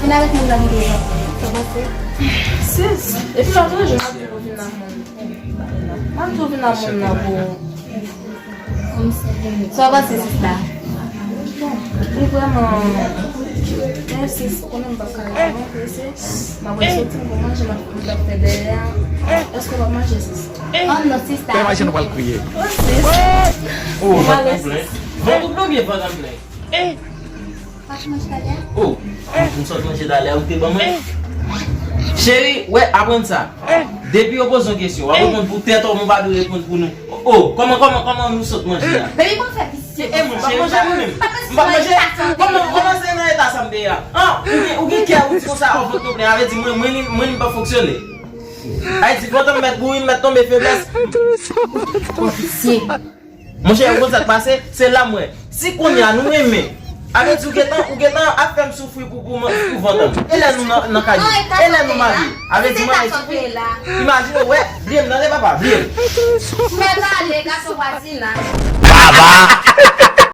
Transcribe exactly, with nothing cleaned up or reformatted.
Vin avèk moun nan ki te jan. Sa pase? Sis, epi lòt jou, m ap di w vin nan moun. M ap di w vin nan moun nan pou. Sa w panse, sista? Bon, li vrèman. Men sis, ou konnen m p ap ka rete non prese. M ap al soti, m pou manje, m ap fè dèyè a. Èske w ap manje, sis? Oh non, sista. Fè manje, nou pral kriye. Oh, sis. Oh, vant an plen. Vant ou plen oubyen vant an plen? Ou pa t manje talè a? Oh, m sot manje talè a, ou te ban mwen. Cheri, wè, aprann sa. Depi yo poze yon kesyon, w ap reponn pou tèt ou, ou pa dwe reponn pou nou. Oh, kòman, kòman, kòman nou sot manje a? Baby, pa fè visye. E mwen, m p ap manje mwen menm. M p ap manje. Kòman, kòman se nan eta sa m te ye a? An, ou gen, ou gen kè, ou di konsa, oh, vant mwen plen, avè di mwen, mwen, mwen, mwen pa fonksyone. Ay di, pantan m mèt bouri, m mèt tonbe feblès. Ou visye. Monchè, ou konn sa k pase? Se la m wè. Si kounye a nou renmen, avè di ou gentan, ou gentan ap fè m soufri pou, pou, pou vant an. E lè nou nan, nan kay nou? E lè nou marye? Avè di mwen, imajine, wè, bliye m, tande papa, bliye m. Mèt ale, gason vwazin la. Baba!